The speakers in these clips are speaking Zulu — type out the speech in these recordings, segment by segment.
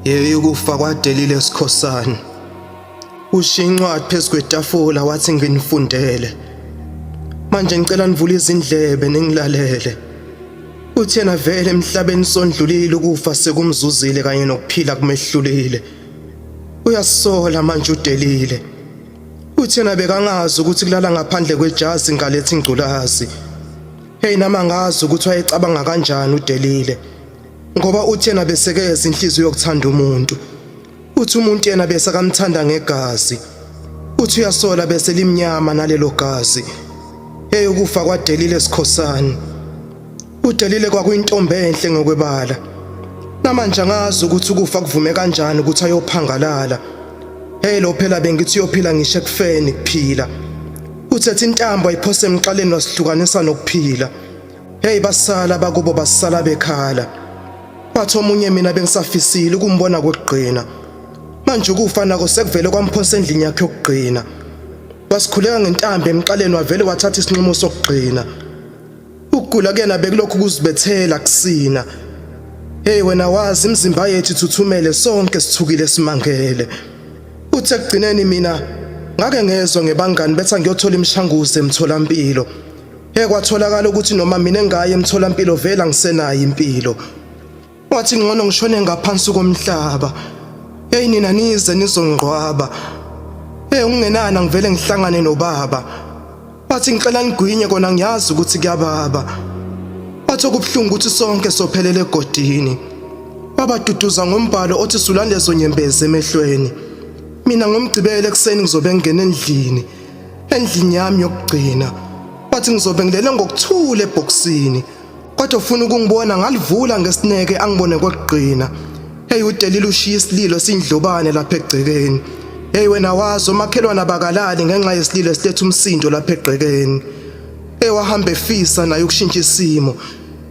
Yeyi ukufa kwaDelile Sikhosana. Ushiya incwadi phezu kwetafula wathi nginifundele. Manje ngicela nivule izindlebe ningilalele. Uthi yena vele emhlabeni sondlulile ukufa sekumzuzile kanye nokuphila kumehlulile. Uyasola manje uDelile. Uthi yena bekangazi ukuthi kulala ngaphandle kwejazi ngaletha ingculazi. Hey nama ngazi ukuthi wayecabanga kanjani uDelile. Ngoba uthi yena besekeza inhliziyo yokuthanda umuntu. Uthi umuntu yena bese akamthanda ngegazi. Uthi uyasola bese limnyama nalelo gazi. Hey ukufa kwaDelile Sikhosana. UDelile kwakuyintombi enhle ngokwebala. Namanje angazi ukuthi ukufa kuvume kanjani ukuthi ayophangalala. Hey lo phela bengithi uyophila ngisho ekufeni kuphila. Uthethe intambo ayiphose emqaleni wasihlukanisa nokuphila. Hey basala bakubo basala bekhala. Wathi omunye mina bengisafisile ukumbona kokugcina. Manje ukufa nako sekuvele kwamphonsa endlini yakhe yokugcina. Wasikhuleka ngentambo emqaleni wavele wathatha isinqumo sokugcina. Ukugula kuyena bekulokhu kuzibethela kusina. Hey wena wazi imizimba yethu ithuthumele sonke sithukile simangele. Uthe ekugcineni mina ngake ngezwa ngebangani betha ngiyothola imishanguzo emtholampilo. Hey kwatholakala ukuthi noma mina engaye emtholampilo vele angisenayo impilo. Wathi ngcono ngishone ngaphansi komhlaba. Hey nina nize nizongqwaba. Hey ungenana ngivele ngihlangane nobaba. Wathi ngicela nigwinye kona ngiyazi ukuthi kuyababa. Wathi okubuhlungu ukuthi sonke sophelela egodini. Wabaduduza ngombhalo othi sulani lezo nyembezi emehlweni. Mina ngomgqibelo ekuseni ngizobe ngingena endlini. Endlini yami yokugcina. Wathi ngizobe ngilele ngokuthula ebhokisini. Kodwa ufuna ukungibona ngalivula ngesineke angibone kokugcina. Hey uDelile ushiya isililo sindlobane lapha egcekeni. Hey wena wazi omakhelwane abakalali ngenxa yesililo esiletha umsindo lapha egcekeni. Hey wahamba efisa naye ukushintsha isimo.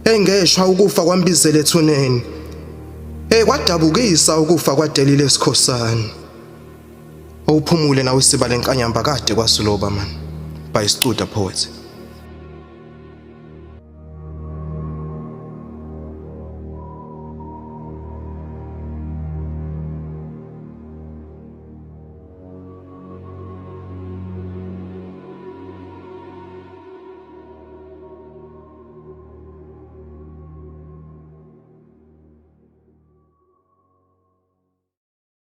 Engeshwa ukufa kwambizela ethuneni. Hey kwadabukisa ukufa kwaDelile Sikhosana. Awuphumule nawe siba lenkanyamba kade kwasuloba man. By Studa Poets.